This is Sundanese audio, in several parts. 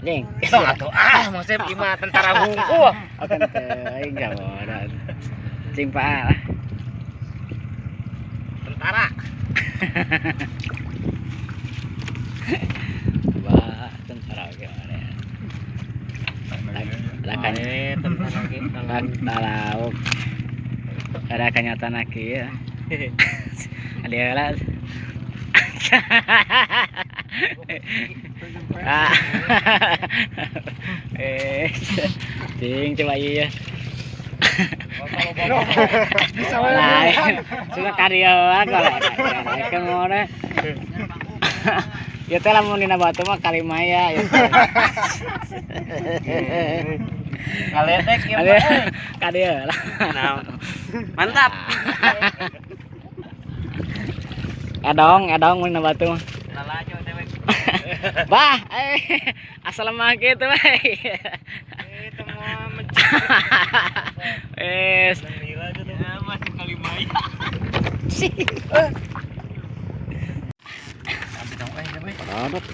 Jeng. Tong atuh ah, maksudnya ieu mah tentara hungkul. Oh kan teuing jawaran. Cing Pak lah. Tentara. Wah, tentara gimana ya? Lakan Tentara ge. Lauk. Ada kenyataan lagi ya. Ada lah. Ah. Eh, cing coba iya. Lain, suka karyawan kalau kan mau ya teh lamun dina batu mah kalimaya ya. Ngaletek ieu mah. Kadieu lah. Mantap. Edong, edong mun dina batu mah. Lalajo dewek. Bah, asal mah kitu bae. Itu mah Eh, masuk kalimaya. Sih. Produk.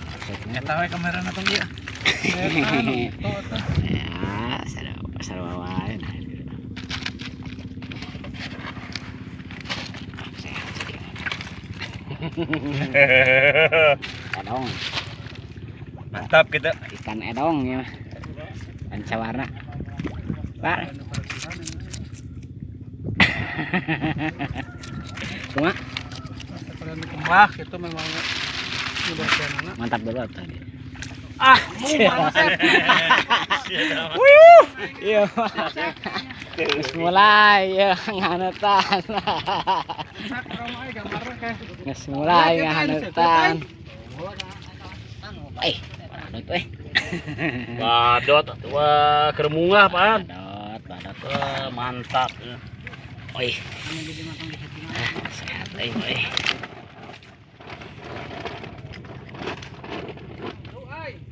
Eta we kamerana tong ieu. Ya, sarua wae nah. Sehat sih. Edong. Mantap kita. Ikan edong ya. Pancawarna. Pak. Cuma Sekalian dikembah gitu memang udah mantap dulu tadi. Ah, mu mantap. Wih. Iya. Geus mulai ya nganetan. Geus mulai nganetan. Eh, badot eh. Badot wah keur mungah, Pan. Badot, badot. Wah, mantap. Oi. Sehat euy, oi.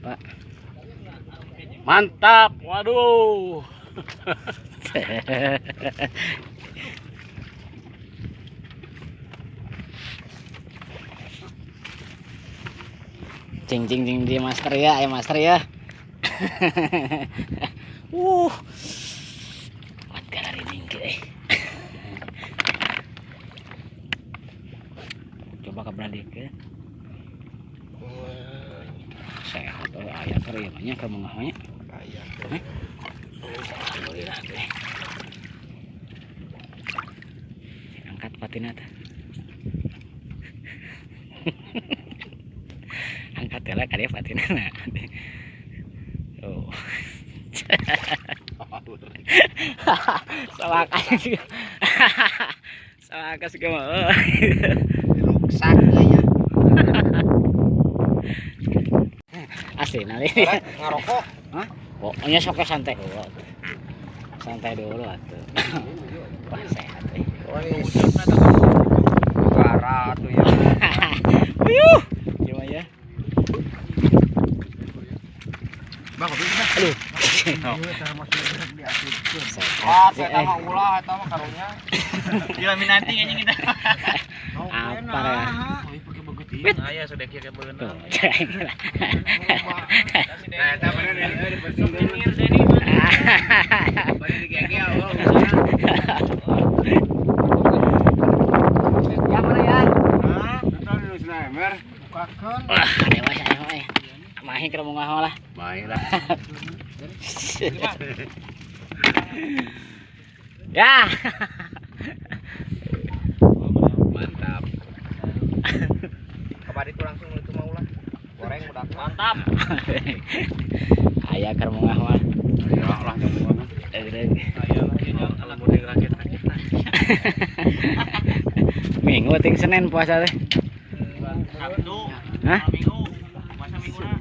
Pak. Mantap. Waduh. Cing cing cing di master ya, ayo master ya. Kuat gara ini eh. Coba ke beradik ya. Sehat oh ayah keur ieu mah nya keur mengah nya. Aya. Alhamdulillah teh. Angkat patina teh. Angkat lah kali patina na. Oh. Sawakan sih. Sawakan sih mah. Ruksak ya. Asli nanti. Ngarokok. Hah? Pokoknya sok santai dulu. Santai dulu atuh. Wah, sehat euy. Juara tuh ya. Uyuh. Cuma ya. Bang, kopi kita. Aduh. Wah, saya mah ulah eta mah karunya. Illuminati anjing kita. Apa ya? Aya sudah kira beunang. Tuh. Nah, eta bener ya Souvenir Denny. Bari digegel. Ya mana ya? Hah? Bukakeun. Wah, dewa saya mah. Mahi keur mungah lah. Mahi lah. Ya. Mantap. Kabari tuh langsung itu mau lah. Goreng udah mantap. Aya keur mungah mah. Ya lah jeung mungah. Deug-deug. Aya lah jeung alam mudeng rakyat-rakyat. Minggu ting Senin puasa teh. Sabtu. Hah? Minggu. Puasa minggu na.